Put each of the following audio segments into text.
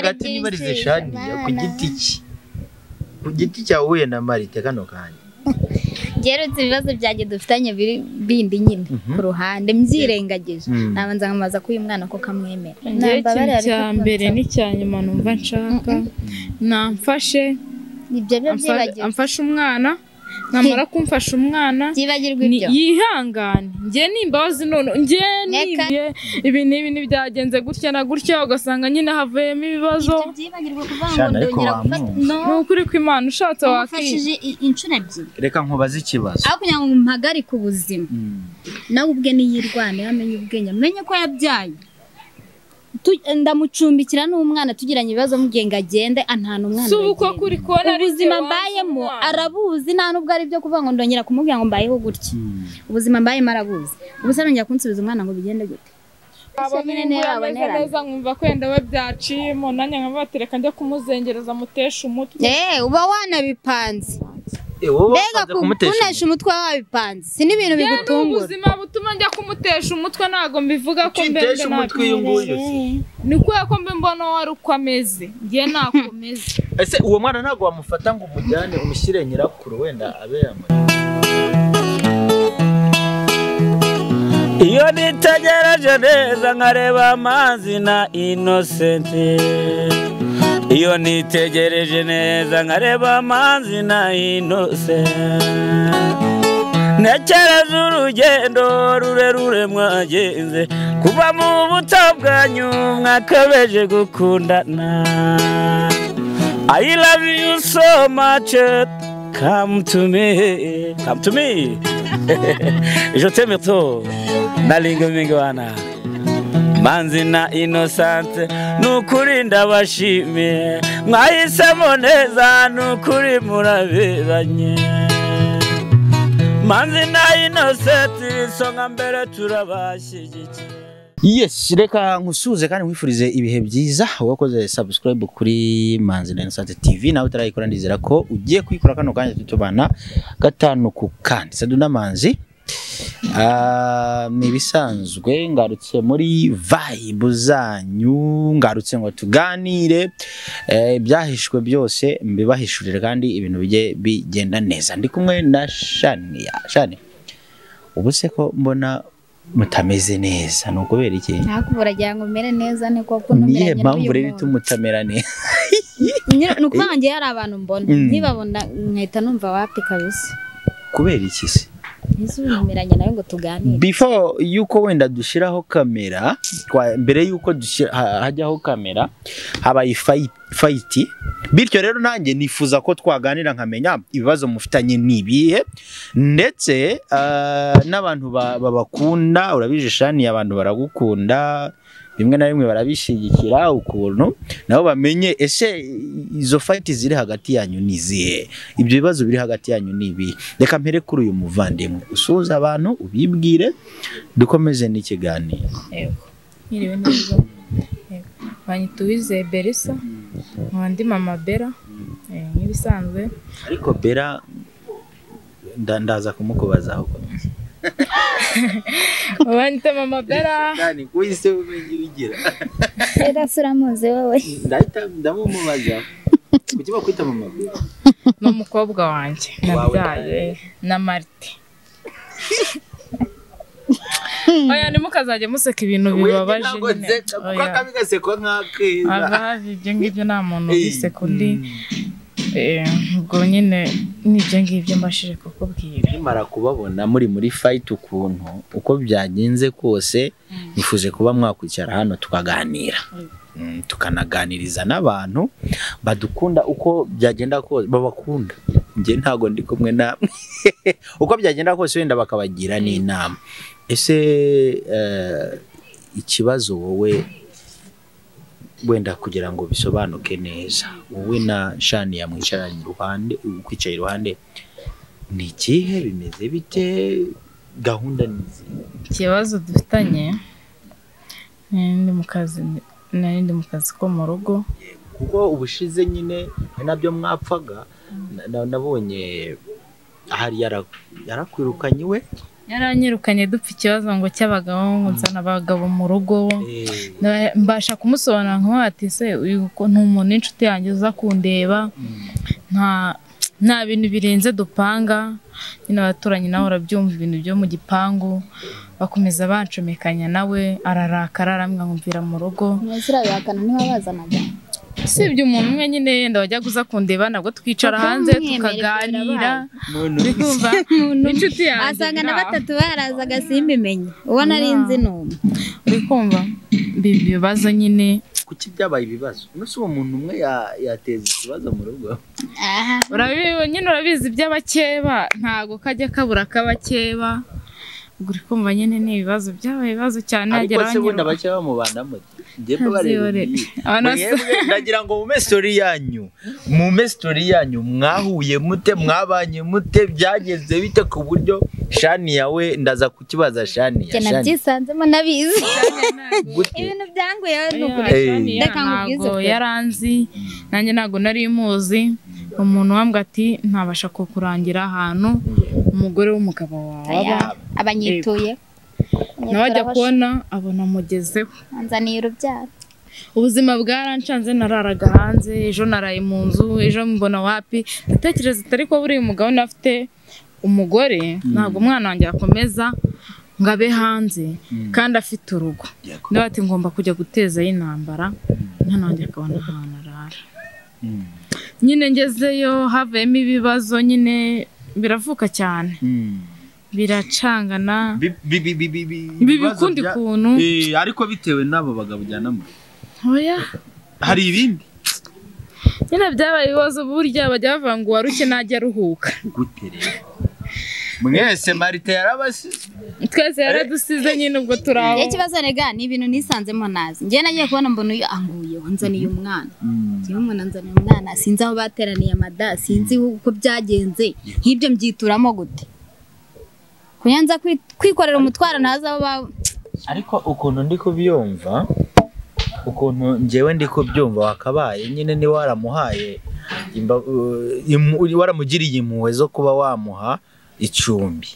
Gato nibarize Shania ku giti cye, ku giti cyawe uhuye na Marite kano kanya. Geretse ibibazo byanjye dufitanye biri bindi nyine ku ruhande mbyirengagije, nabanza nkamaza ko uyu mwana ko kamwemera. Njyewe ikintu cya mbere n'icya nyuma numva nshaka namfashe ibyo byo byibagirwa, amfashe umwana, namara kumfasha umwana byibagirwa ibyo yihangane. Njye nimbabazi none njye nibye ibi n'ibi ntibyagenze gutya na gutya, ugasanga nyine havuyemo ibibazo. Ibyo byibagirwa kuvuga ngo ndongera gufata no ni ukuri kw'Imana ushatse wakifashije inshuro ebyiri. Reka nkubaze ikibazo aho kugira ngo mpagarike ubuzima, nawe ubwe niyirwane amenye ubwenge, amenye ko yabyaye. Ndamucumbikira n'umwana tugiranye ibibazo mugenga agende antana umwana. Si uko kuri kubona ubuzima mbayemo arabuzi, nta nubwo ari byo kuvuga ngo ndongera kumubwira ngo mbayeho gutya. Ubuzima mbayemo arabuzi, ubu se nongera kunsubiza umwana ngo bigende gute? Neza nkumva kwenda we byaciyemo, nanjye nkabatereka njya kumuzengereza mutesha umutwe. Uba wanabipanze. Mbega kumutesha umutwe wabipanze, si n'ibintu bigutungura. Ubuzima butuma njya kumutesha umutwe ntago mbivuga ko mbe mbe umutwe uyu nguyu ni kubera ko mbe mbona wari uko ameze, njye nakomeze. Ese uwo mwana ntago wamufata ngo umujyane umushyire nyirakuru wenda abe yamuri? Iyo nitegereje neza nkareba amazi na Innocent, iyo nitegereje neza nkareba amazi na Innocent, ntekereza urugendo rurerure mwagenze kuva mu buto bwanyu mwakabeje gukundana. I love you so much, come to me, come to me. Je t'aime trop, nalinga mingwana Manzi na Innocent, nukuri ndabashimiye mwahisemo neza, nukuri muraberanye. Manzi na Innocent isonga mbere turabashyigikiye. Yes, reka nkusuze kandi nkwifurize ibihe byiza. Wakoze subscribe kuri Manzi na Innocent TV, nawe utarayikora ndizera ko ugiye kuyikora kano kanya tutubana gatanu ku kandi. Saduna Manzi ni ibisanzwe, ngarutse muri vibe zanyu, ngarutse ngo tuganire ibyahishwe byose mbibahishurire kandi ibintu bijye bigenda neza. Ndi kumwe na Shania. Shania, ubu se ko mbona mutameze neza ni ukubera iki? Ntakubura agira ngo mere neza ni koko numeranye n'uyu mpamvu rero ituma mutamera neza. Ni ukuvuga ngo hari abantu mbona ntibabona nkahita numva wapi kabisa. Kubera iki se? Ntizumeranye nawe ngo tuganire. Before yuko wenda dushiraho kamera, mbere yuko hajyaho kamera habaye fight, bityo rero nanjye nifuza ko twaganira nkamenya ibibazo mufitanye nibihe, ndetse n'abantu babakunda. Urabije Shani, abantu baragukunda bimwe na bimwe barabishigikira ukuntu nabo bamenye ese izo fight ziri hagati yanyu ni zihe, ibyo bibazo biri hagati yanyu ni ibi. Reka mpere kuri uyu muvandimwe usuhuza abantu ubibwire dukomeze n'ikiganiro. Yego, nyiriwe neza. Yego, banyita Uwizeye Berisa, nkaba ndi mama Bera nk'ibisanzwe. Ariko Bera ndaza kumukubazaho. Banyita mama Bera. Cyane kuise umenye ugira. Bera suramuze wowe. Ndahita ndamumubaza. Kuki bakwita mama Bera? N'umukobwa wanjye nabyaye na Marite. Oya ntimukazajye museka ibintu bibabaje nyine. Kuko akabigasekwa nk'akeza. Abazi ibyo ngibyo nta muntu ubiseka undi. Ubwo nyine nibyo ngibyo mbashije kukubwira. Nimara kubabona muri fight ukuntu uko byagenze kose, nifuje kuba mwakwicara hano tukaganira, tukanaganiriza n'abantu badukunda uko byagenda kose, babakunda. Njye ntago ndi kumwe na uko byagenda kose wenda bakabagira n'inama. Ese ikibazo wowe wenda kugira ngo bisobanuke neza, wowe na Shania mwicaranye iruhande, ukwicaye iruhande, ni ikihe, bimeze bite, gahunda ni izihe? Ikibazo dufitanye nari ndi mu kazi ko mu rugo, kuko ubushize nyine nabyo mwapfaga, nabonye ahari yarakwirukanye we. Yaranyirukanye dupfa ikibazo ngo cy'abagabo, ngo nzana abagabo mu rugo. Mbasha kumusobanura nkaho ati se uyu ni umuntu w'inshuti yanjye uza kundeba, nta bintu birenze dupanga. Nyine abaturanyi nawe urabyumva ibintu byo mu gipangu, bakomeza bancomekanya nawe ararakara arambwira ngo mvira mu rugo. Ntibazirabihakana ntibabazanaga. Usibye umuntu umwe nyine yenda wajya kuza kundeba nabwo twicara hanze tukaganira. Ndikumva inshuti yanjye asanga na batatu barazaga simbimenye, uwo nari nzi n'umwe. Uri kumva ibibazo nyine. Kuki byabaye ibibazo? None uwo muntu umwe yateza ikibazo mu rugo? Nyine urabizi iby'abakeba ntago kajya kabura k'abakeba. Ubwo uri kumva nyine ni ibibazo byabaye ibibazo cyane. Ariko se bundi abakeba mubana mute? Ndagira ngo mume story yanyu, mume story yanyu, mwahuye mute, mwabanye mute, byagenze bite ku buryo Shania we ndaza kukibaza Shania. Nabyisanzemo nabizi. Ibintu byanguye nukuri. Reka nkubwize yaranzi nanjye ntago nari muzi. Umuntu wambwa ati ntabasha kukurangira ahantu umugore w'umugabo wawe abanyituye nawe ajya kubona abona mugezeho anzaniye urubyaro. Ubuzima bwarancanze, nararaga hanze, ejo naraye mu nzu, ejo mbona wapi. Ndatekereza atari ko buriya umugabo afite umugore ntabwo umwana wanjye yakomeza ngo abe hanze kandi afite urugo. Nawe ati ngomba kujya gutezayo intambara umwana wanjye akabona ahantu arara. Nyine ngezeyo havuyemo ibibazo nyine biravuka cyane, biracangana bikundi kuntu ariko bitewe n'abo bagabo ujyanamo. Oya hari ibindi nyine byabaye ibibazo. Burya bajya bavuga ngo warushye najya aruhuka. Gute rero mwese Marite yarabasize, twese yaradusize nyine ubwo turaho. Ikibazo rega ni ibintu nisanzemo nazi. Njye nagiye kubona mbona uyu anguye wanzaniye umwana, njyewe umuntu anzaniye umwana sinzi aho bateraniye amada, sinzi uko byagenze, nk'ibyo mbyituramo gute kunyanza kwikorera umutwaro ntazi aho ba. Ariko ukuntu ndi kubyumva, ukuntu njyewe ndi kubyumva wakabaye nyine ni waramuhaye waramugiriye impuhwe zo kuba wamuha icumbi,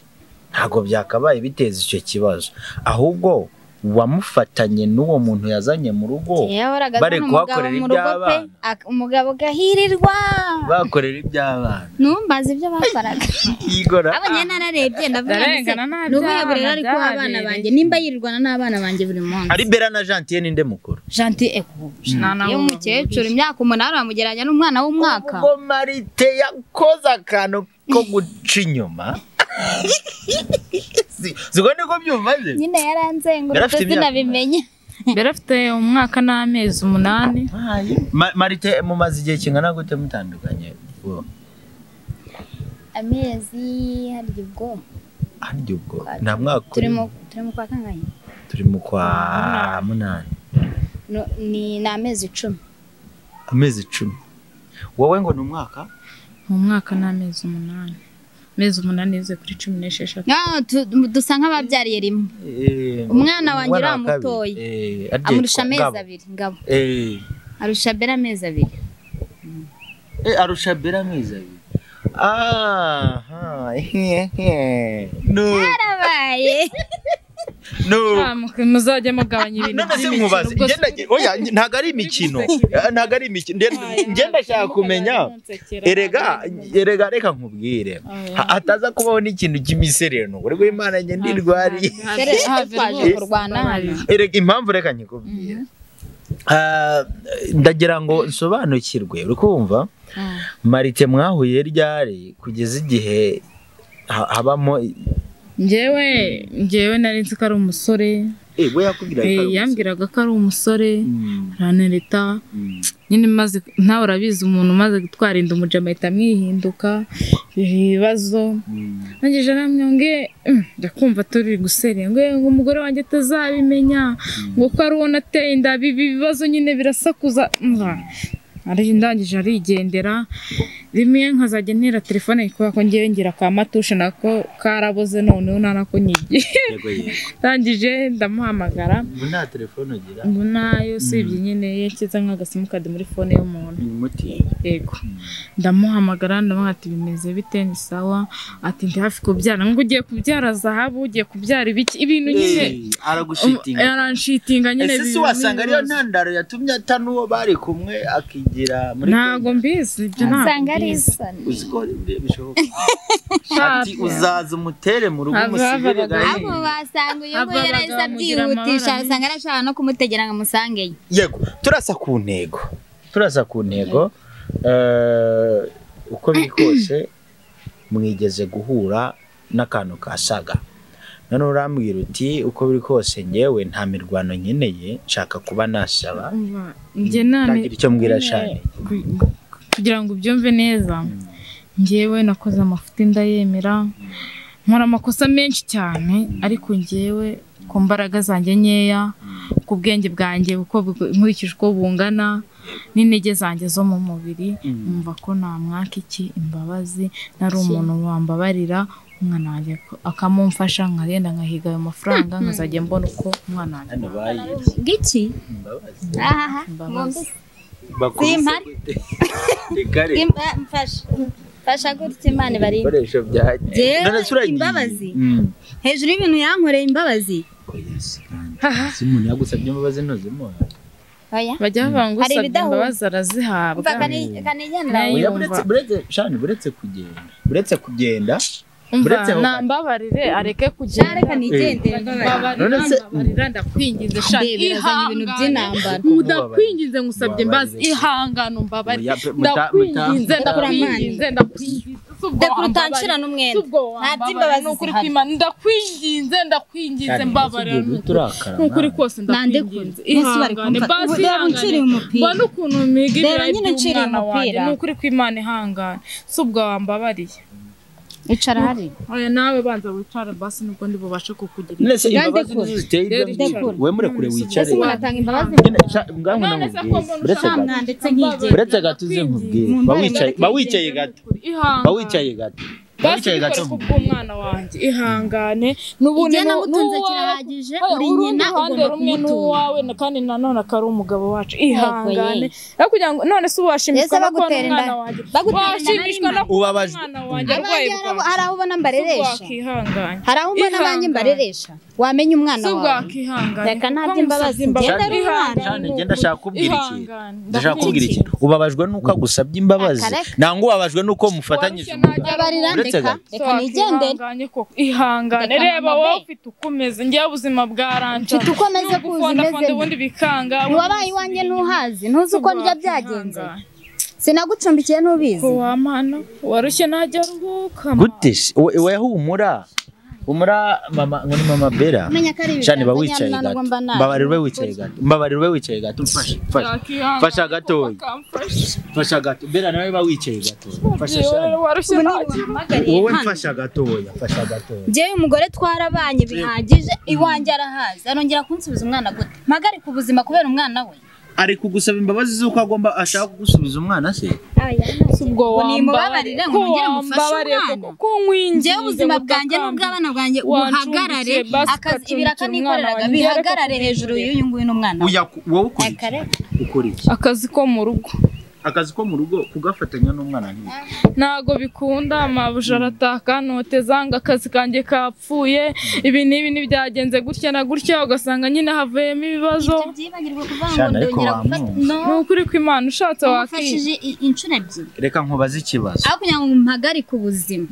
ntago byakabaye biteza icyo kibazo. Ahubwo wamufatanye n'uwo muntu yazanye mu rugo bari kuhakorera iby'abana, umugabo gahirirwa bakorera iby'abana. Numbaza ibyo bakoraga abonye nararebye ndavuga n'ubuye burera ariko abana banjye nimba yirirwana n'abana banjye buri munsi. Ari Bera na Gentille ninde mukuru? Gentille iyo mukecuru imyaka 8 bamugereranya n'umwana w'umwaka. Ubwo Marite yakoze akantu ko guca inyuma. Ziko niko byumva nyine yaranzengurutse sinabimenye. Bera afite umwaka n'amezi 8. Marite mumaze igihe kingana gute mutandukanye? Amezi harya ubwo nta mwaka. Turi mu kwa kangahe? Turi mu kwa 8. Ni amezi 10. Amezi 10. Wowe ngo ni umwaka? Mu mwaka n'amezi 8. Amezi 8 yuzuye kuri 16. Dusa nk'ababyariye rimwe. Umwana wanjye uramutoye amurusha amezi 2 ngabo. Arusha Bera amezi 2. Arusha Bera amezi 2. Aha. No. Yarabaye. No. Muzajya mugabanya ibintu. None se nkubaze, oya ntago ari imikino. Ntago ari imikino. Ngenda ndashaka kumenya. Erega reka nkubwire. Hataza kubaho n'ikintu cy'imisereno. Uri Imana nge ndirwariye. Erega impamvu reka nkikubwire. Ndagira ngo nsobanukirwe, uri kumva? Marite mwahuye ryari kugeza igihe habamo? Njyewe nari nzi ko ari umusore. We yambwiraga ko ari umusore, aranereta. Nyine maze nawe urabizi umuntu umaze gutwara inda umujama ahita amwihinduka ibibazo. Nangije namwe ndakumva turi guserera ngo umugore wanjye atazabimenya ngo ko ari uwo nateye inda, ibi bibazo nyine birasakuza. Ndangije arigendera. Rimwe nkazajya ntera telefone kubera ko ngewe ngira ka matushe nako karaboze noneho ntanako nyigiye. Yego yego. Ndangije ndamuhamagara. Ubu nta telefone ugira? Ubu nayo usibye nyine iyo nshyize nk'agasimukadi muri fone y'umuntu. Ni umuti. Yego. Ndamuhamagara ndamuha ati bimeze bite, ni sawa, ati ndi hafi kubyara, ngo ugiye kubyara zahabu, ugiye kubyara ibiki, ibintu nyine aragushitinga. Aranshitinga nyine. Ese si wasanga ariyo ntandaro yatumye ata n'uwo bari kumwe akigira muri Ntago mbizi ibyo, ntabwo usanga ari mbizi. isoni. Uzi ko bishoboka. Ati uzaza umutere mu rugo umusigire gahinda. Abo basanga uyu nguyu yarahise abyihutisha, asanga arashaka no kumutegera ngo amusangeyo. Yego, turasa ku ntego. Turasa ku ntego. Uko biri kose mwigeze guhura n'akantu kasaga. None urambwira uti uko biri kose ngewe nta mirwano nkeneye, nshaka kuba nasaba. Njye nane Ntagira icyo mbwira Shani. Kugira ngo ubyumve neza, ngewe nakoze amafuti ndayemera, nkora amakosa menshi cyane, ariko ngewe ku mbaraga zanjye nkeya, ku bwenge bwanjye uko nkurikije uko bungana n'intege zanjye zo mu mubiri, numva ko namwaka iki imbabazi, nari umuntu wambabarira umwana wanjye akamumfasha, nkagenda nkahiga ayo mafaranga nkazajya mbona uko umwana wanjye Hano bayize Ngiki? imbabazi. Ahaha. Imbabazi. Simpari. Reka Mfasha. Mfasha gutya Imana ibarinde. Ibikoresho byanjye. Jewe imbabazi. Hejuru y'ibintu yankoreye imbabazi. Si umuntu yagusabye imbabazi ntuzimuha. Oya. Bajya bavuga ngo Hari usabye ibidahura. imbabazi arazihabwa. Umva kanijyanira. Oya, buretse Shani, buretse kugenda. Buretse kugenda. Umva nambabarire areke kugenda. Reka nigendere. Mbabarira, mbabarira, ndakwinginze Shani, Ndebera azanye ibintu by'intambara. Ndakwinginze ngusabye imbabazi, ihangane umbabarire. Ndakwinginze, ndakwinginze, ndakwinginze. Ndekura utancira n'umwenda. Nta by'imbabazi Nukuri zihari. kw'Imana, ndakwinginze, ndakwinginze, mbabarira. Nukuri kose ndakwinginze. Ihangane, basi Reba unciriye ihangane. umupira. Mbona ukuntu miga Reba ibirayi nyine unciriye by'umwana wanjye. umupira. Nukuri kw'Imana ihangane. Si ubwo wambabariye. Icara hari. Oya nawe banza wicare basi nubwo ndi bubashe kukugira. Nese imbabazi nizo ziteye ibyo Ndekura. ngibyo. We murekure wicare. Ese umuntu atanga imbabazi? Nyine ngaho namubwiye. Buretse gato. Mwanditse nk'igihe. Buretse gato uze nkubwire. Ba wicaye gato. Ba wicaye gato. Ba wicaye gato. Kubw'umwana wanjye ihangane. N'ubundi Igihe namutunze kirahagije, uri nyina ugomba kumutunga. N'uwawe kandi nanone akari umugabo wacu ihangane. Ariko kugira ngo none se washimishwa no kubona umwana wanjye. Washimishwa no kubona umwana wanjye arwaye bwaki. Hari aho ubona mbareresha. Wakihanganye. Hari aho ubona abanjye mbareresha. Wamenya umwana wawe. Reka nta by'imbabazi ngenda ari umwana. Shani, ngenda ashaka kubwira ikintu. Ndashaka kubwira ikintu. Ubabajwe nuko agusabye imbabazi. Nangwa ubabajwe nuko mufatanyije umugabo. Mbabarira ndeka. Reka nigendere. Ihangane. Reba wowe ufite uko umeze. Ngewe ubuzima bwaranca. Mfite uko meze kuzi meze. Ubundi bikanga. Wabaye iwanjye ntuhazi. Ntuzi uko ndya byagenze. Sinagucumbikiye ntubizi. Ko wamana warushye ntajya aruhuka. Gute we humura. Humura mama, ngo ni mama Bella. Shani ba wicaye gato. Mbabarira ube wicaye gato. Mbabarira ube wicaye gato. Mfasha. Mfasha gato. Mfasha gato. Bella nawe ba wicaye gato. Mfasha Shani. Wowe mfasha gatoya, mfasha gatoya. Njyewe umugore twarabanye bihagije, iwanjye arahazi. Arongera kunsubiza umwana gute? Mpagarika ubuzima kubera umwana we. Ari kugusaba imbabazi z'uko agomba ashaka kugusubiza umwana se? Ubwo nimubabarire ngo nongere mufashe umwana. Njyewe ubuzima bwanjye n'ubw'abana bwanjye buhagarare, akazi ibiraka nikoreraga bihagarare hejuru y'uyu nguyu n'umwana we. Wowe ukora iki? Ukora iki? Akazi ko mu rugo. Akazi ko mu rugo kugafatanya n'umwana nti ntago bikunda, amabuja arataka noteza ngo akazi kanjye kapfuye, ibi n'ibi ntibyagenze gutya na gutya, ugasanga nyine havuyemo ibibazo. Ni ukuri kw'Imana ushatse wakifashije inshuro ebyiri. Reka nkubaze ikibazo. Aho kugira ngo mpagarike ubuzima,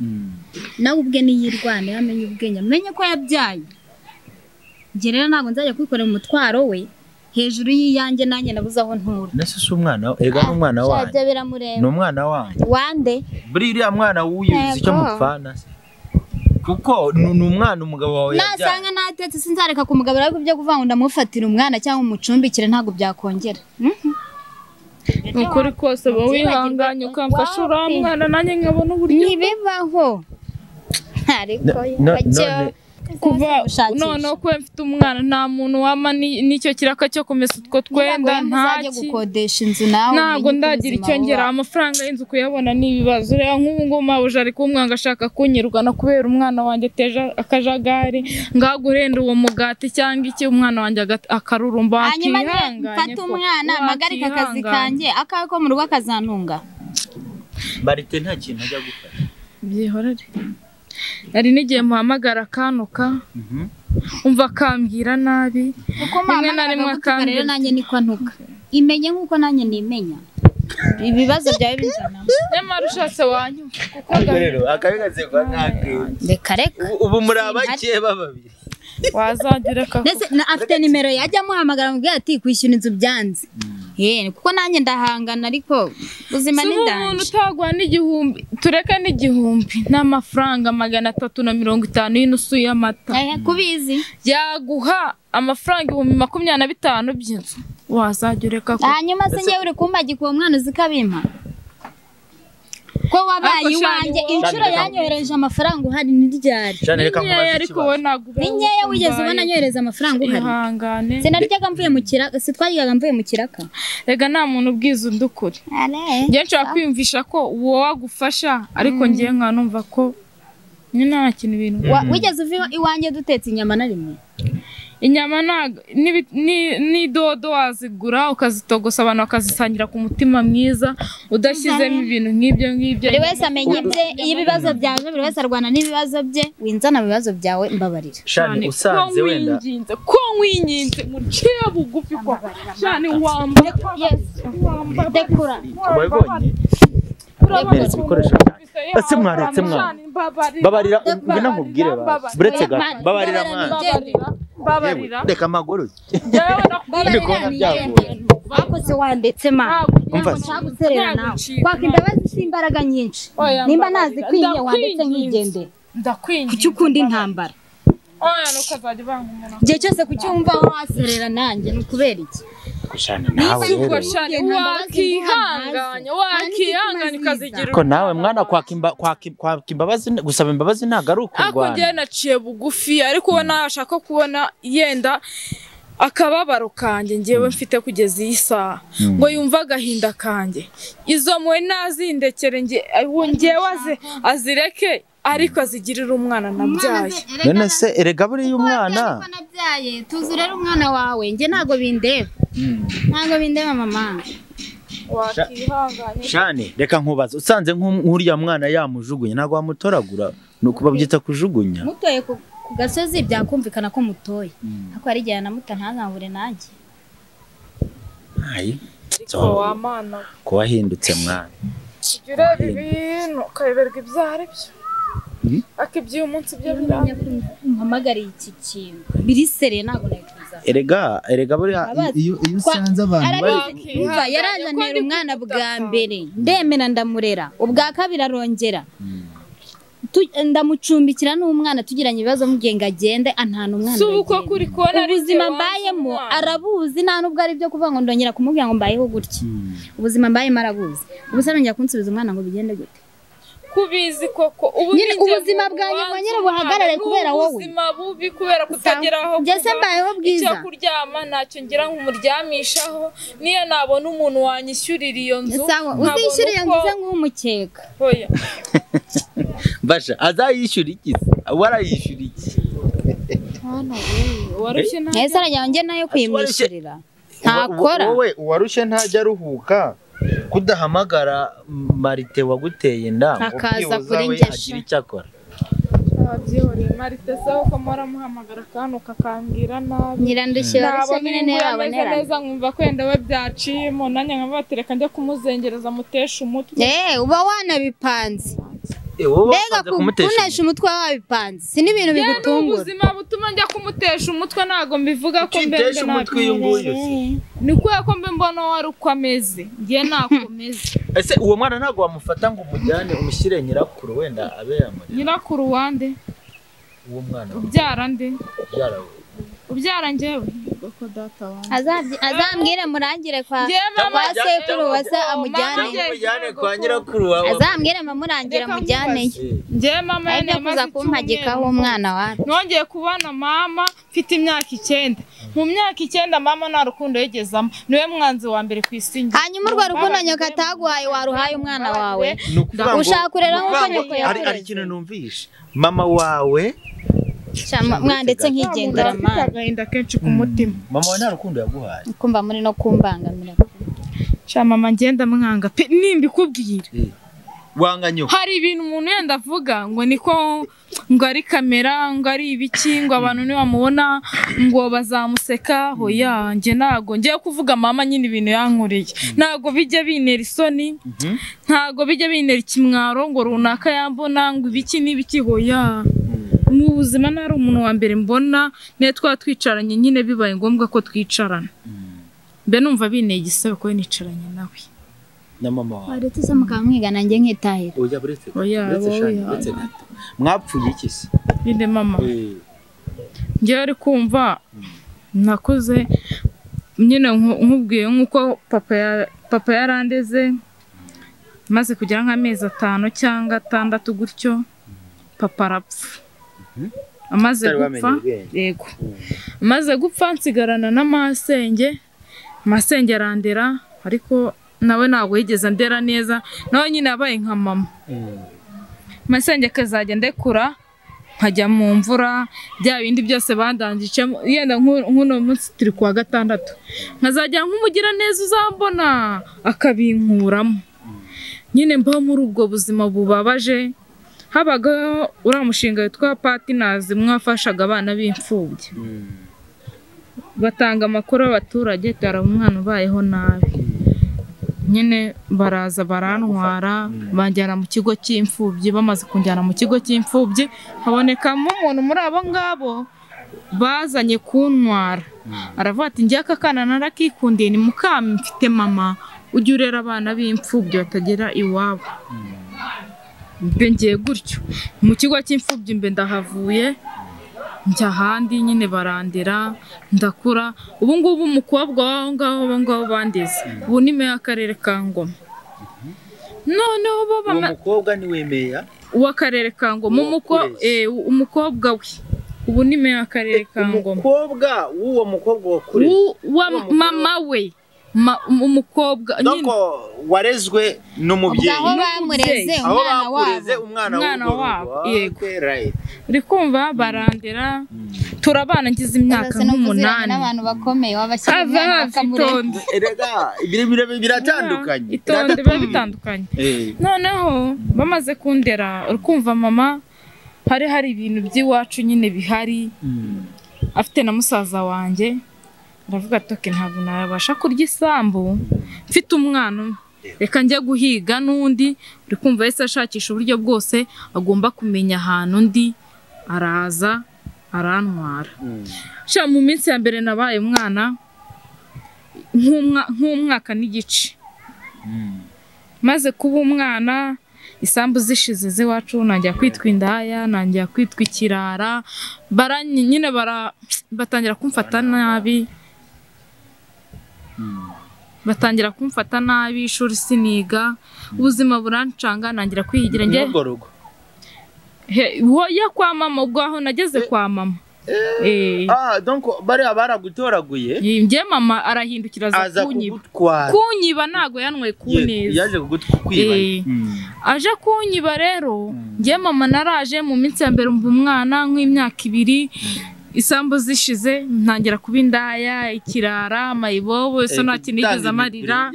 nawe ubwe niyirwane, amenye ubwenge, amenye ko yabyaye. Njye rero ntabwo nzajya kwikorera umutwaro we hejuru y'iyanjye nanjye nabuze aho ntura. Nese si umwana, erega ni umwana wanjye. Ni umwana wanjye. Wande? Buri uriya mwana w'uyu uzi icyo mupfana se? Kuko ni umwana umugabo wawe yabyaye. Nasanga natetse sinzareka kumugabura, ariko ibyo kuvuga ngo ndamufatira umwana cyangwa umucumbikire ntabwo byakongera. Ukuri kose wowe wihanganye ukamfasha uriya mwana nanjye nkabona uburyo. Ntibibaho. Ariko Kuva noneho kuba mfite umwana nta muntu wama n'icyo kiraka cyo kumesa utwo twenda ntaki gukodesha inzu nawe ntabwo ndagira icyo ngera amafaranga y'inzu kuyabona ni ibibazo. Reba nk'ubu ngubu mabuja ari kumwanga ashaka kunyirukana kubera umwana wanjye ateje akajagari ngagurenda uwo mugati cyangwa iki umwana wanjye akarurumba akihanganye. Mfata umwana mpagarika akazi kanjye akawe ko mu rugo akazantunga. Barite nta kintu ajya gufata byihorere. Nari n'igihe muhamagara akanuka umva akambwira nabi rimwe na rimwe akambwira nanjye niko ntuka imenye nkuko nanjye nimenya ibibazo byawe bizana nyamara ushatse wanyumva kuko rero akabigaze kwa nkake reka reka ubu muri abakeba babiri wazagira ka ndetse afite nimero yajya amuhamagara mubwira ati kwishyura inzu byanze kuko nanjye ndahangana ariko ubuzima ni ndanje. Umuntu utagwa n'igihumbi tureka n'igihumbi n'amafaranga 350 y'inusu y'amata kubizi yaguha amafaranga 25,000 by'inzu wazajya ureka ko hanyuma se njyewe uri kumpagika uwo mwana uzikabimpa ko wabaye iwanjye inshuro yanyohereje amafaranga uhari ni ryari ni nkeya wigeze ubona nyohereza amafaranga uhari sinaryaga mvuye mu kiraka sitwaryaga mvuye mu kiraka rega nta muntu ubwiza undi ukuri njye nshobora kwiyumvisha ko uwo wagufasha ariko ngiye nkanumva ko ni nta kintu ibintu wigeze uva iwanjye dutetse inyama na rimwe inyama n'idodo wazigura ukazitogosa abantu bakazisangira ku mutima mwiza udashyizemo ibintu nk'ibyo ngibyo. Buri wese amenya ibye iyo ibibazo byaje buri wese arwana n'ibibazo bye winzana mu bibazo byawe mbabarira. Shani usanze wenda ko nkwinginze muciye bugufi kwa Shani wamba wabibonye mweretse ibikoresho byanjye ese mwaretse mwana babarira ngwino nkubwire buretse gato babarira mwana babarira reka amaguru bakoze wandetse ma ntaguserera nawe kwaka imbabazi si imbaraga nyinshi nimba nazikwinye wandetse nkigendera ndakwinginze kuki ukunda intambara oya nukazajya ubanga umuntu igihe cyose kuki wumva waserera nanjye ni ukubera iki wakihanganye ukazigira ko nawe mwana kwaka imbabazi gusaba imbabazi ntabwo ari ukurwana ariko njyewe naciye bugufi ariko ubona nashaka kubona yenda akababaro kanjye njyewe mfite kugeza iyi saha ngo yumve agahinda kanjye izo mwe nazindekere njyewe azireke ariko azigirira umwana nabyaye. None se erega buriya umwana nabyaye tuzi rero umwana wawe njye ntago bindeba ntago bindeba mama wakihanganye. Shani reka nkubaza usanze nk'uriya mwana yamujugunya ntago wamutoragura nuko babyita kujugunya mutoye ku gasozi byakumvikana ko mutoye ariko hari igihe namuta ntazabure nanjye ayi ariko wa mana ko wahindutse mwana ujya ureba ibintu ukayoberwa ibyo ari byo akibyiye umunsi byo birangiye mpamagariye iki kintu birisereye ntabwo nabikuza erega buriya iyo usanze abantu bari umva yarananira umwana bwa mbere ndemera ndamurera ubwa kabiri arongera ndamucumbikira n'umwana tugiranye ibibazo mubwiye ngo agende antana umwana ubuzima mbayemo arabuzi nta nubwo ari byo kuvuga ngo ndongera kumubwira ngo mbayeho gutya ubuzima mbayemo arabuzi ubu se arongera kunsubiza umwana ngo bigende gute kubizi koko nyine ubuzima bwanjye bwongere buhagarare kubera wowe ubuzima bubi kubera kutagira aho ngeze mbayeho bwiza icyo kuryama ntacyo ngira nk'umuryamishaho niyo nabona umuntu wanyishyurira iyo nzu uzishyura iyo nzu nk'umukeka oya basha azayishyura iki warayishyura iki warushye nta ese arajya njye nayo kuyimwishyurira ntakora wowe uwarushye ntajya aruhuka kudahamagara Marite waguteye inda akaza kuri ngesha agira icyo akora abyihoreye Marite se uko muramuhamagara kandi ukakambwira nabi nyirandushye warushye nyine niyo wabonera neza nkumva ko wenda we byaciyemo nanjye nkabatereka njya kumuzengereza mutesha umutwe uba wanabipanze mbega kumutesha umutwe wabipanze si n'ibintu bigutungura ubuzima butuma njya kumutesha umutwe ntabwo mbivuga ko mbembe umutwe uyu nguyu ni kubera ko mbe mbona wari uko ameze ngiye nakomeze ese uwo mwana ntabwo wamufata ngo umujyane umushyire nyirakuru wenda abe yamurera nyirakuru wande uwo mwana ubyara nde Ubyara njyewe ko data wanjye Azambwire murangire kwa sekuru wase amujyane kwa nyirakuru wawe. Azambwire mamurangira mujyane. Njyewe mama yane kuza kumpagikaho umwana wawe. Nongeye kubona mama mfite imyaka 9. Mu myaka 9 mama nta rukundo yigezamo. Niwe mwanzi wa mbere ku isi. Hanyuma urwo rukundo nyoka ataguhaye waruhaye umwana wawe. Ushaka kurera nkuko nyoko yakureze. Ari ikintu numvishe. Mama wawe mwandetse nkigendera mama. Agahinda kenshi ku mutima. Mama wawe nta rukundo yaguhaye. Kumva muri no kumbangamira. Sha mama ngenda mwanga pe nimbikubwira. Wanga nyoko. Hari ibintu umuntu yenda avuga ngo niko ngo ari kamera ngo ari ibiki ngo abantu nibamubona ngo bazamuseka. Hoya nge nago ngiye kuvuga mama nyine ibintu yankoreye. Nago bijya binera isoni. Ntago bijya binera ikimwaro ngo runaka yambona ngo ibiki n'ibiki. Hoya mu buzima nari umuntu wa mbere mbona ne twa twicaranye nyine bibaye ngombwa ko twicarana. Mbe numva bineye igisebe ko nicaranye nawe. Na mama wawe. Waretse se mukamwigana nge nkitahira. Oya buretse. Buretse gato. Mwapfuye iki se? Binde mama. Ngiye ari kumva nakuze nyine nkubwiye nkuko papa yarandeze maze kugira nk'amezi 5 cyangwa 6 gutyo papa arapfa. Amaze gupfa yego. Amaze gupfa nsigarana na masenge. Masenge arandera ariko nawe ntabwo yigeze andera neza, nawe nyine abaye nka mama. Masenge akazajya ndekura nkajya mu mvura bya bindi byose bandangicemo yenda nk'uno munsi turi kuwa gatandatu nkazajya nk'umugira neza uzambona akabinkuramo. Nyine mba muri ubwo buzima bubabaje. Habaga uriya mushinga witwa Partners mwafashaga abana b'imfubyi. Batanga amakuru abaturage tara umwana ubayeho nabi. Nyine baraza barantwara banjyana mu kigo cy'imfubyi. Bamaze kunjyana mu kigo cy'imfubyi habonekamo umuntu muri abo ngabo bazanye kuntwara. Aravuga ati ngiye aka kana narakikundiye ni mukami mfite mama ujye urera abana b'imfubyi batagera iwabo. Mbe ngiye gutyo mu kigo cy'imfubyi mbe ndahavuye njya ahandi nyine barandera ndakura. Ubu ngubu umukobwa w'aho ngaho ngaho bandeze ubu ni meya w'akarere ka Ngoma. Noneho bo umukobwa ni we meya w'akarere ka Ngoma. Umukobwa we ubu ni meya w'akarere ka Ngoma. Umukobwa w'uwo mukobwa wakureze wa mama we umukobwa nyine warezwe n'umubyeyi aho bamureze umwana wabo yego. Uri kumva barandera turabana ngize imyaka nk'umunani n'abantu bakomeye wabashyira umwana bakamurera. Erega biratandukanye itonde biba bitandukanye. Noneho bamaze kundera uri kumva mama hari ibintu by'iwacu nyine bihari afite na musaza wanjye. Aravuga ati okay ntabwo nabasha kurya isambu mfite umwana umwe reka njye guhiga n'undi. Uri kumva yese ashakisha uburyo bwose agomba kumenya ahantu undi araza arantwara. Sha mu minsi ya mbere nabaye umwana nk'umwaka n'igice. Maze kuba umwana isambu zishize z'iwacu nanjya kwitwa indaya nanjya kwitwa ikirara nyine batangira kumfata nabi. Batangira kumfata nabi ishuri siniga ubuzima burancanga nangira kwihigira nge hoya kwa mama ubwo aho nageze kwa mama. Donc bari baragutoraguye nge mama arahindukira aza kunyiba. Kunyiba nago yanwe kuneza yaje kugutwiba. Aje kunyiba rero nge mama naraje mu minsi ya mbere umva umwana nk'imyaka 2 isambu zishize ntangira kuba indaya ikirara mayibobo so nta kintu nigeze amarira.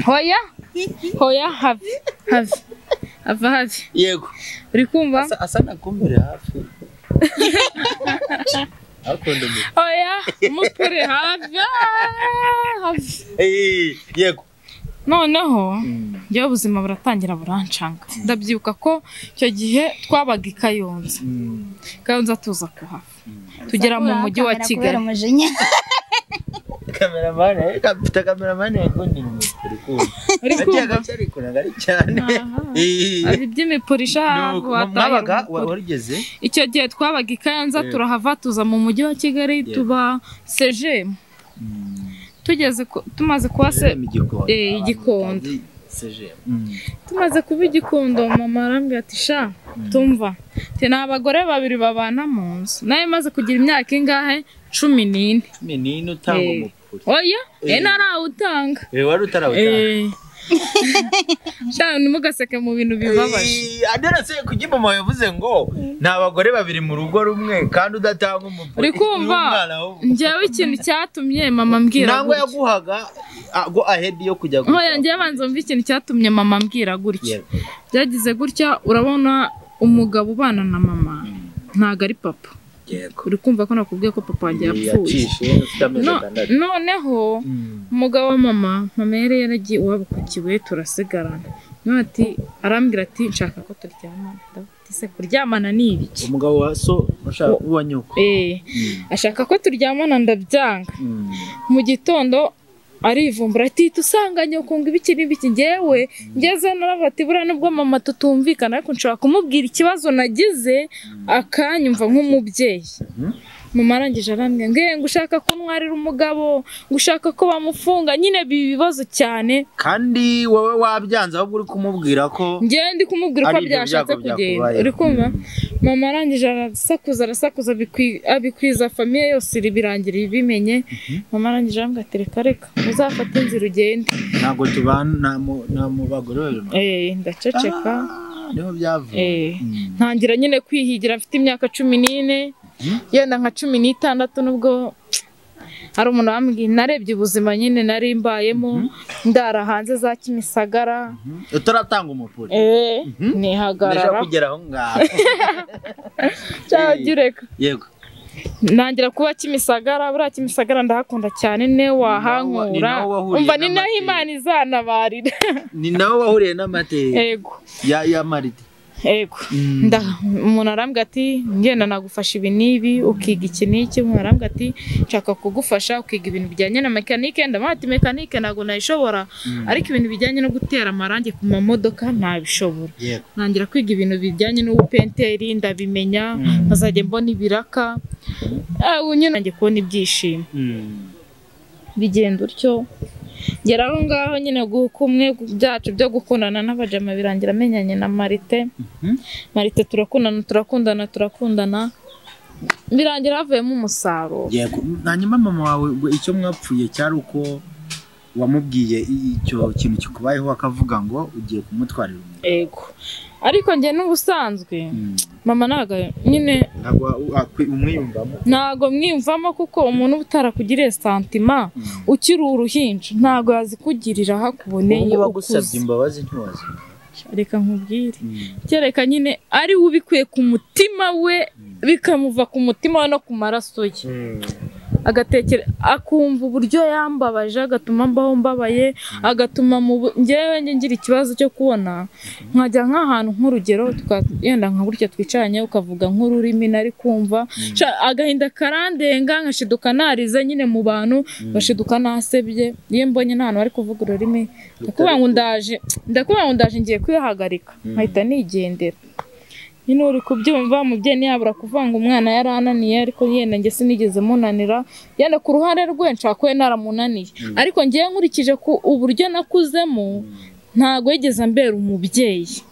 Hoya hoya have ava have yego. Uri kumva asa nakumbere hafi akunda mu oya mukure have yego. Noneho njyewe ubuzima buratangira burancanga. Ndabyibuka ko icyo gihe twabaga i Kayonza. Kayonza tuza kuhava tugera mu mujyi wa Kigali. Cameraman, mfite cameraman yakundinye. Uri kumva? Ariko ntabwo ari cyane. Azi iby'imipuri sha. Mwabaga warigeze? Icyo gihe twabaga i Kayanza, turahava tuza mu mujyi wa Kigali, tuba CGM. Tugeze tumaze kuba Igikondo. Tumaze kuba Igikondo, mama arambwira ati sha tumva ni abagore babiri babana mu nzu. Nawe maze kugira imyaka ingahe? 14. 14 utanga umupuri? Oya, narawutanga. Wari utarawutanga? Sha ntimugaseke mu bintu bibabaje. Aderese kuki mama yavuze ngo ni abagore babiri mu rugo rumwe kandi udatanga umupuri? Uri kumva? Njyewe ikintu cyatumye mama ambwira gutya. Nangwa yaguhaga go ahead yo kujya gutya. Oya, njyewe banza mva ikintu cyatumye mama ambwira gutya. Byagize gutya, urabona umugabo ubana na mama ntago ari papa. Uri kumva ko nakubwiye ko papa wanjye yapfuye. Noneho umugabo wa mama yari yaragiye iwabo ku Kibuye, turasigarana. Ati arambwira ati nshaka ko turyamana. Ati se kuryamana ni ibiki? Umugabo wa so wa nyoko. Ashaka ko turyamana ndabyanga. Mu gitondo arivumbura ati tusanga nyoko ngo ibiki n'ibiki. Njyewe ngeze naravuga ati buriya nubwo mama tutumvikana ariko nshobora kumubwira ikibazo nagize akanyumva nk'umubyeyi. Mama arangije arambwira ngo ushaka kuntwarira umugabo, ngo ushaka ko bamufunga, nyine bibazo cyane. Kandi wowe wabyanze ahubwo uri kumubwira ko njyewe ndi kumubwira ko byashatse kugenda. Uri kumva? Mama arangije arasakuza abikwiza famiye yose birangira ibimenye. Mama arangije arambwira ati reka reka uzafate inzira ugende. Ntabwo tubana na mu bagore babiri. Ndaceceka. Niho byavuye. Ntangira nyine kwihigira mfite imyaka 14. Yenda nka 16 nubwo hari umuntu wambwiye narebye ubuzima nyine nari mbayemo, ndara hanze za Kimisagara. Utaratanga umupuri? Nihagarara kugera aho ngaho. Cyangwa yego. Nangira kuba Kimisagara, buriya Kimisagara ndahakunda cyane, ne wahankura. Umva ni naho Imana izanabarira. Ni naho wahuriye n'amateka. Yego. Ya Marite. Ego. Umuntu arambwira ati ngenda nagufasha ibi n'ibi ukiga iki n'iki. Umuntu arambwira ati nshaka kugufasha ukiga ibintu bijyanye na mekanike. Ndamuha ati mekanike ntabwo nayishobora, ariko ibintu bijyanye no gutera amarangi ku mamodoka ntabishobora. Ntangira kwiga ibintu bijyanye n'ubupenteri ndabimenya, nkazajya mbona ibiraka, nyine nanjye kubona ibyishimo. Bigenda utyo. Ngera aho ngaho nyine gukumwe byacu byo gukundana n'abajama birangira amenyanye na Marite. Marite turakundana birangira havuyemo umusaruro. Yego. Hanyuma mama wawe icyo mwapfuye cyari uko wamubwiye icyo kintu kikubayeho akavuga ngo ugiye kumutwarira umugabo? Yego. Ariko njye n'ubusanzwe mama ntago nyine ntago umwiyumvamo. Ntago mwiyumvamo kuko umuntu utarakugiriye santima ukiri uruhinja ntago yazikugirira hakuboneye bagusabye imbabazi ntiwazi. Reka nkubwire. Kereka nyine ari ubikuye ku mutima we bikamuva ku mutima we no ku maraso ye. Agatekera akumva uburyo yambabaje, agatuma mbaho mbabaye, agatuma njyewe ngira ikibazo cyo kubona nkajya nk'ahantu nk'urugero yenda nka gutya twicaranye ukavuga nk'ururimi nari kumva, agahinda karandenga nkashiduka narize nyine mu bantu, ngashiduka nasebye. Iyo mbonye nta hantu bari kuvuga ururimi ndakubwira ngo ndaje ngiye kwihagarika nkahita nigendera. Nyine uri kubyumva umubyeyi ntiyabura kuvanga umwana yarananiye, ariko yenda njye sinigeze munanira, yenda ku ruhande rwe nshaka ko naramunaniye, ariko ngiye nkurikije ku uburyo nakuzemo ntago yigeze ambera umubyeyi.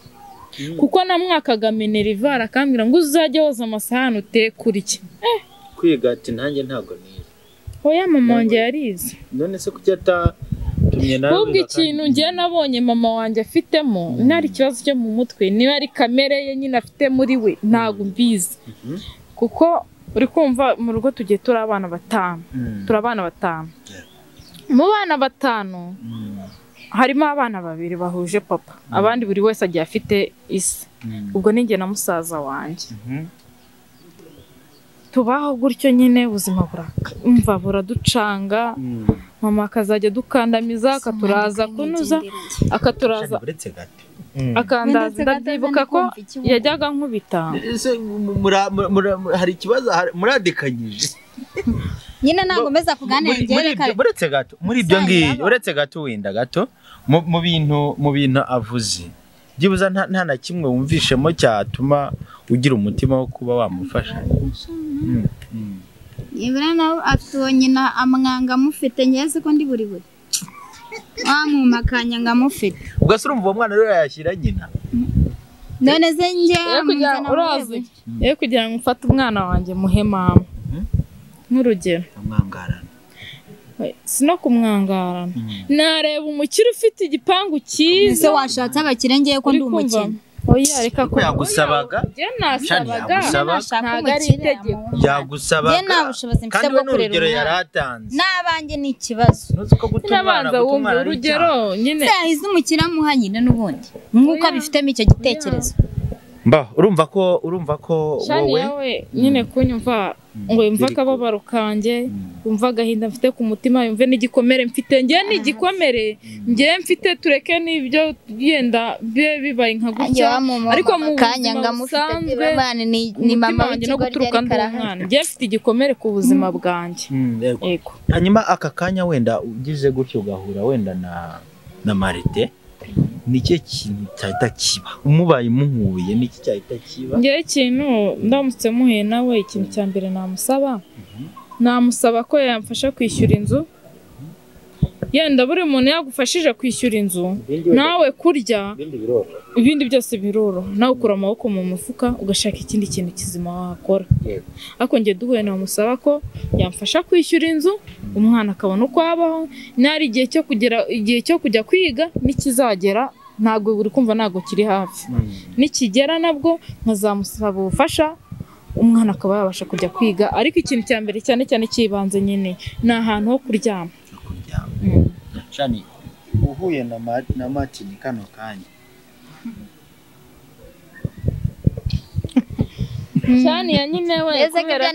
Kuko namwakaga minerivare akambwira ngo uzajye woza amasahani uteke urye. Kwiga ati nanjye ntago nize. Oya mama wanjye yarize. None se kuki Ubwo ikintu njye nabonye mama wanjye afitemo nari ikibazo cyo mu mutwe, niba ari kamere ye nyine afite muri we ntago mbizi. Kuko uri kumva mu rugo tugiye turi abana batanu, turi abana batanu. Mu bana batanu harimo abana babiri bahuje papa, abandi buri wese agiye afite ise. Ubwo ni njye na musaza wanjye. Tubaho gutyo nyine ubuzima burumva buraducanga. Mama akazajya dukandamiza akaturaza kunuza akaturaza akandaza. Ndabyibuka ko yajyaga nkubita. Hari ikibazo muradikanyije? Nyine ntabwo meza kuganira njyewe kare. Uretse gato muri ibyo ngiyo, uretse gato wenda gato mu bintu avuze byibuza nta na kimwe wumvishemo cyatuma ugira umutima wo kuba wamufasha. Nibura nawe afite uwo nyina amwanga amufite, njyewe ko ndi buri buri wamumakanya ngo amufite. Ubwo se urumva uwo mwana rero yashyira nyina? None se njyewe urazi yo kugira ngo mfate umwana wanjye muhe mama nk'urugero amwangarana, si no kumwangarana, nareba umukire ufite igipangu cyiza. Ese washatse abakire ngiye ko ndi umukene? Oya reka ko yagusabaga, nasabaga ntabwo ari itegeko yagusabaga. Njye nta bushobozi mfite bwo kurera umwana yaratanze n'abanjye ni ikibazo. Nabanza wumve urugero nyine se yahize umukire amuha nyina n'ubundi nk'uko abifitemo icyo gitekerezo. Mba urumva ko wowe nyine kunyumva ngo yumve akababaro kanjye, yumve agahinda mfite ku mutima, yumve n'igikomere mfite. Njye n'igikomere njye mfite, tureke n'ibyo yenda bibe bibaye nka gutya, ariko mu buzima busanzwe ni mama wanjye no guturuka ndi umwana, njye mfite igikomere ku buzima bwanjye. Yego. Hanyuma aka kanya wenda ugize gutyo ugahura wenda na Marite, nicyo kintu cyahita kiba umubaye muhuye, niki cyahita kiba? Ngewe ikintu ndamutse muhuye nawe, ikintu cya mbere namusaba ko yamfasha kwishyura inzu. Yenda buri muntu yagufashije kwishyura inzu nawe kurya ibindi byose biroroha, nawe ukura amaboko mu mufuka ugashaka ikindi kintu kizima wakora. Ariko njye duhuye namusaba ko yamfasha kwishyura inzu, umwana akabona uko abaho, nari igihe cyo kugera igihe cyo kujya kwiga nikizagera, ntabwo buri kumva ntabwo kiri hafi, nikigera nabwo nkazamusaba ubufasha umwana akaba yabasha kujya kwiga. Ariko ikintu cya mbere cyane cyane cyibanze nyine ni ahantu ho kuryama. Shani, uhuye na Martin kano kanya. Shani ya nyine we kubera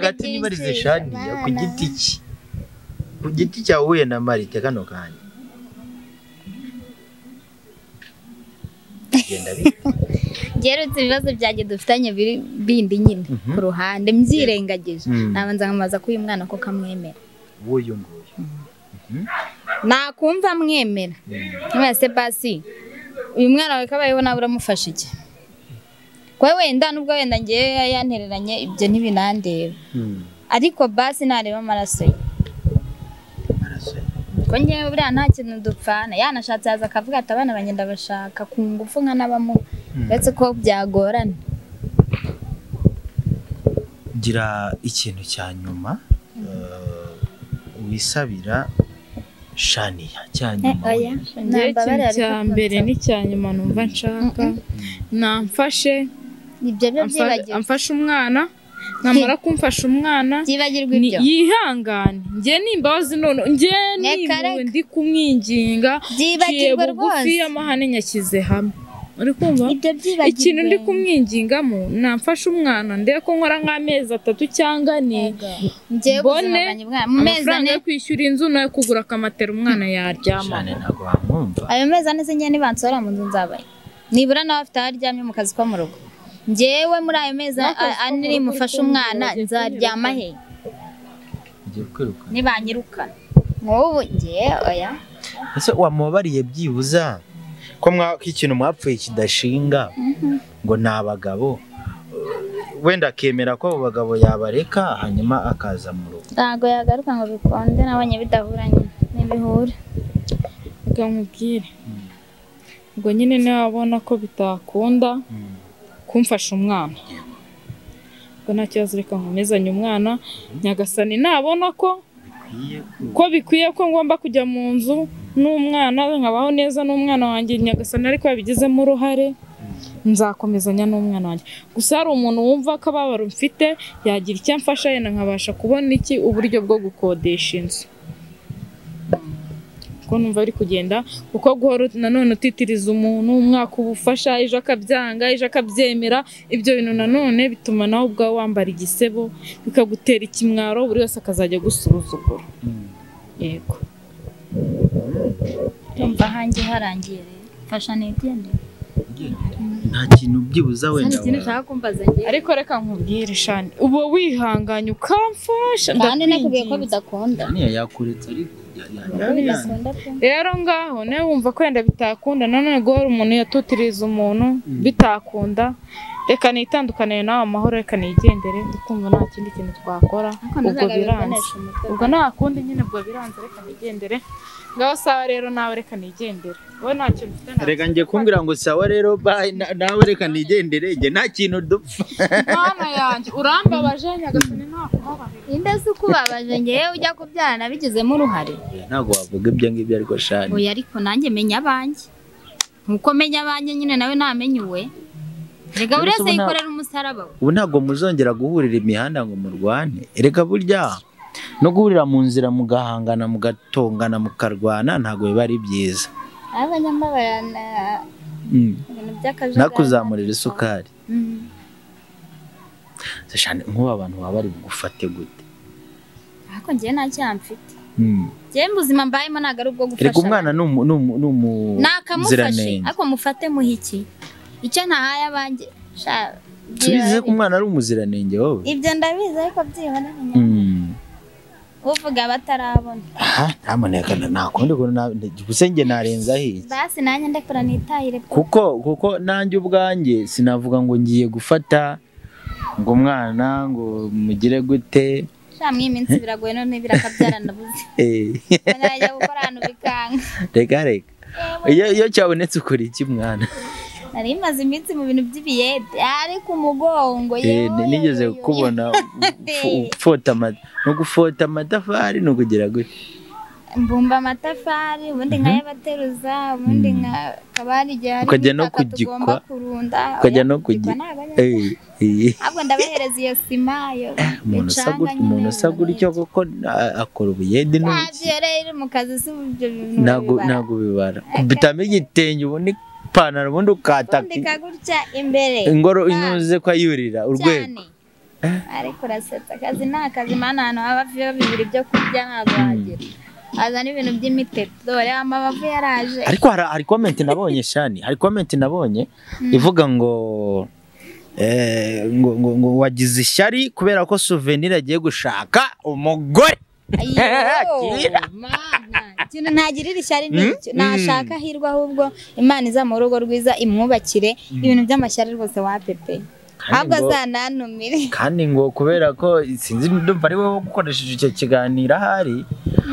gato nibarize Shani ku giti cye. Ku giti cyawe uhuye na Marite kano kanya. Genda bite. Gerutse ibibazo byanjye dufitanye biri bindi nyine ku ruhande mbyirengagije. Nabanza nkamaza ko uyu mwana ko kamwemera. Uyu nguyu. Nakumva mwemera. Mwese basi uyu mwana wawe kabayeho nawe uramufasha iki? Kwa wenda nubwo wenda ngiye yantereranye ibyo ntibinandeba. Ariko basi nareba amaraso ye. Ko ngiye buriya nta kintu dupfana. Yanashatse yaza akavuga ati abana banjye ndabashaka ku ngufu nka nabamu, uretse ko byagorana. Gira ikintu cya nyuma wisabira Shaniya cya nyuma. Ikintu cya mbere n'icya nyuma numva nshaka namfashe amfashe umwana, namara kumfasha umwana yihangane. Njye nimbabazi none njye nimwe ndi kumwinginga byibagirwe rwose amahane nyashyize hamwe. Uri kumva ikintu ndi kumwingingamo, namfashe umwana ndebe ko nkora nk'amezi 3 cyangwa 4 mbone amafaranga yo kwishyura inzu nayo kugura akamatera umwana yaryama. Ayo mezi 4 se njye nibansora mu nzu nzabaye nibura nawe afite aho aryamye mu kazi ko mu rugo. Njyewe muri ayo mezi 4 mufashe umwana nzaryama he? Nibanyirukana nk'ubu njye oya. Ese wamubabariye byibuza ko ikintu mwapfuye kidashinga ngo ni abagabo, wenda akemera ko abo bagabo yabareka hanyuma akaza mu rugo? Ntabwo yagaruka ngo bikunde, nabonye bidahuranye ntibihura. Reka nkubwire ubwo nyine niba ko bitakunda kumfasha umwana, ubwo nta kibazo, reka nkomezanye umwana. Nyagasani nabona ko bikwiye ko ngomba kujya mu nzu n'umwana nkabaho neza n'umwana wanjye, Nyagasani ariko yabigizemo uruhare, nzakomezanya n'umwana wanjye. Gusa hari umuntu wumva akababaro mfite yagira icyo amfasha yenda nkabasha kubona iki uburyo bwo gukodesha inzu. Kuko numva biri kugenda, kuko guhora nanone utitiriza umuntu umwaka ubufasha ejo akabyanga ejo akabyemera, ibyo bintu nanone bituma nawe ubwawe wambara igisebo bikagutera ikimwaro, buri wese akazajya gusuzugura. Yego. Ndumva hanjye harangiye rero. Mfasha nigende. Nta kintu byibuza wenda. Ikintu ushaka kumbaza njye. Ariko reka nkubwire Shani, uba wihanganye ukamfasha. Kandi nakubwiye ko bidakunda. Niyo yakuretse ariko rero ngaho nawe wumva ko wenda bitakunda, nanone guhora umuntu yatutiriza umuntu bitakunda. Reka nitandukane nawe amahoro, reka nigendere, ndikumva nta kindi kintu twakora. Ubwo biranze, ubwo nta kundi nyine, ubwo biranze, reka nigendere. Ngaho sawa rero nawe reka nigendere. Wowe nta kintu ufite. Reka ngiye kumbwira ngo sawa rero bye, nawe reka nigendere, nge nta kintu dupfa. Mwana yanjye urambabaje Nyagasani ntakubabarira. Inde se ukubabaje? Ngewe ujya kubyara nabigizemo uruhare. Ntabwo wavuga ibyo ngibyo ariko Shani. Oya ariko nanjye menya abanjye. Nkuko menya abanjye nyine nawe namenye uwe. Reka buri wese yikorera umusaraba we. Ubu ntabwo muzongera guhurira imihanda ngo murwane. Reka burya no guhurira mu nzira mugahangana mugatongana mukarwana ntabwo biba ari byiza. Abanyambabarana ibintu by'akajagari. Nakuzamurira isukari. Shani nkuba abantu baba bari bugufate gute? Ariko ngiye nta cyaha mfite. Njye muzima mbayemo ntabwo ari ubwo gufasha. Reka umwana ni nakamufashe ariko mufate muhiki. Icyo ntahaye abanjye. Tubize ko umwana ari umuziranenge wowe. Ibyo ndabizi ariko byibona uvuga batarabona. Aha ntamuneka nakundi ko gusenge narenza iki. Basi nanjye ndakora nitahire. Kuko nanjye ubwanjye sinavuga ngo ngiye gufata ngo umwana ngo mugire gute. Sha mwe iminsi biragoye none birakabyara ndabuze. Najya gukora ahantu bikanga. Reka reka. Iyo cyabonetse ukora iki mwana? Nari maze iminsi mu bintu by'ibiyede ariko umugongo yewe nigeze kubona ufota no gufota amatafari no kugira gute. Mbumba amatafari ubundi nkayabateruza ubundi nkabari igihe ukajya no kugikwa ukajya no kugikwa ahubwo ndabahereza iyo sima yo umuntu usa gutyo kuko akora ubuyede n'ubuki rero mu kazi si ibyo bintu ntago bibara kubitamo igitenge ubundi ipantaro ubundi ukataka gutya imbere ingoro inyuze ko ayurira urwego. Ariko urasetsa akazi ni akazi mana, ahantu haba bibiri byo kurya ntabwo wagira azana ibintu by'imiteto dore amabavu yaraje. Ariko hari comment nabonye Shani, hari comment nabonye ivuga ngo ngo wagize ishyari kubera ko Souvenir agiye gushaka umugore. Ikintu ntagirira ishyari n'icyo nashaka hirwa ahubwo Imana iza mu rugo rwiza imwubakire ibintu by'amashyari rwose wa pepe ahubwo azanantumire. Kandi ngo kubera ko sinzi ndumva ari wowe gukoresheje icyo kiganiro ahari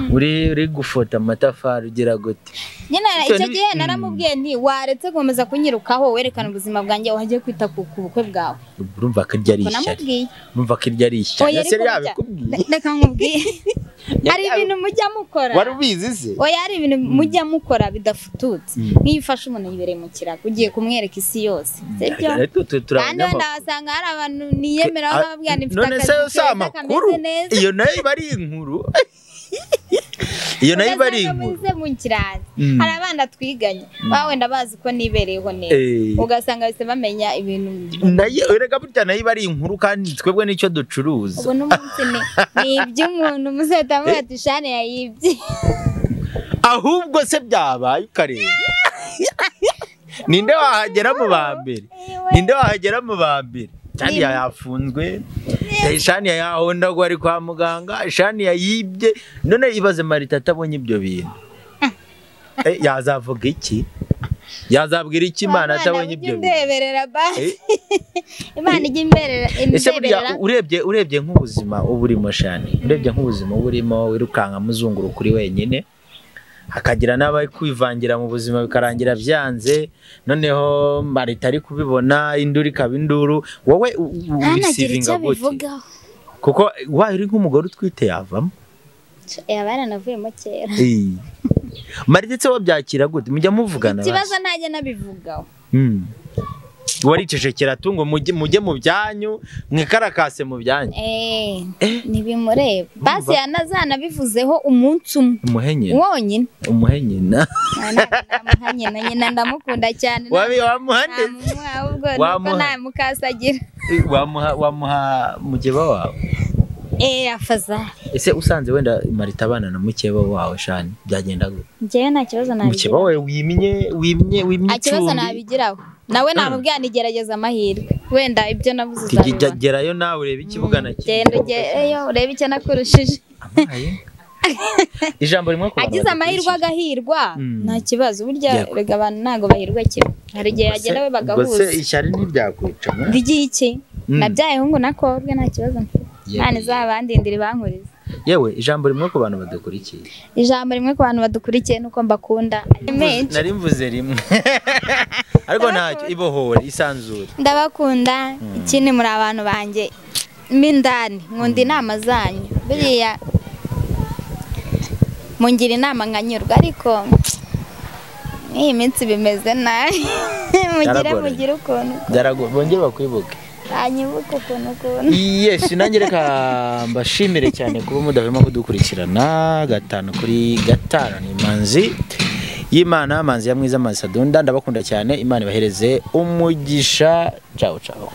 uri gufota amatafari ugira gute. Nyine icyo gihe naramubwiye nti waretse gukomeza kunyirukaho werekana ubuzima bwanjye wagiye kwita ku bukwe bwawe. Urumva ko iryo ari ishyari. Urumva ko iryo ari ishyari. Ese yabikubwiye? Reka nkubwiye. Hari ibintu mujya mukora. Wari ubizi se? Oya hari ibintu mujya mukora bidafututse. Nk'iyo ufashe umuntu yibereye mu kirago ugiye kumwereka isi yose. Sibyo? Kandi wenda wasanga hari abantu niyemera bakababwira nti mfite akazi kameze neza. Iyo nayo iba ari inkuru. Iyo nayo iba ari inkuru. Mu kirago. Hari abana twiganye ba wenda bazi ko nibereyeho neza. Ugasanga bise bamenya ibintu. Nayo erega burya nayo iba ari inkuru kandi twebwe nicyo ducuruza. Ubu n'umunsi ni iby'umuntu muzahita muvuga ati Shani yayibye. Ahubwo se byabaye ukareba. Ninde wahagera mu ba mbere? Ninde wahagera mu ba mbere? Shani yafunzwe, Shani yahondagwa ari kwa muganga, Shani yayibye. None ibaze Marita atabonye ibyo bintu. Yazavuga iki? Yazabwira iki Imana atabonye ibyo bintu? Imbeberera basi. Imana ijya imberera. Ese burya urebye nk'ubuzima uburimo Shani, urebye nk'ubuzima uburimo wirukanka muzunguruka uri wenyine, hakagira n'abari kwivangira mu buzima bikarangira byanze, noneho Marita ari kubibona induru ikaba induru, wowe ubisivinga gute? Kuko wayo uri nk'umugore utwite yavamo. Yaba yaranavuyemo kera. Marita se wabyakira gute? Mujya muvugana? Ikibazo ntajya nabivugaho. Waricecekera tungo mujye mu byanyu mwikarakase mu byanyu. Ntibimureba. Basi yanazanabivuzeho umunsi umwe. Umuhenyina. Wonyine. Umuhenyina. Namuhanyina nyina ndamukunda cyane. Wamuhande. Ahubwo namukasagira. Wamuha mukeba wawe. Afazari. Ese usanze wenda Marita abana na mukeba wawe Shani byagenda gute? Njyewe nta kibazo nabigiraho. Mukeba wawe wimye Nta kibazo nabigiraho. Nawe namubwira nigerageza amahirwe, wenda ibyo navuze uzabibona. Gerayo nawe urebe ikibuga na kimwe. Genda ugereyo urebe icyo nakurushije. Ijambo rimwe ku bantu Agize amahirwe agahirwa nta kibazo, burya rega abantu ntabwo bahirwa kimwe, hari igihe yagenda we badukurikiye. Ubwo se bagahuza. ishyari ntiryakwica? Ry'iki? Nabyaye hungu na kobwa nta kibazo mfite. Imana izabandindira ibankurize. Yewe, ijambo rimwe ku bantu badukurikiye. Ijambo rimwe ku bantu badukurikiye nuko mbakunda menshi. Nari mvuze rimwe ariko ntacyo, ibohore isanzure. Ndabakunda, ikindi muri abantu banjye mo indani nkunda inama zanyu, buriya mungira inama nkanyurwa, ariko nk'iyi minsi bimeze nabi. Mugire Byaragoranye. mugire ukuntu Bongere bakwibuke. banyibuke ukuntu. Yes, nanjye reka mbashimire cyane kuba mudahwema kudukurikirana 5 kuri 5. Ni Manzi y'Imana, Manzi ya Mwiza, Manzi Sadunda, ndabakunda cyane. Imana ibahereze umugisha. Ciao ciao.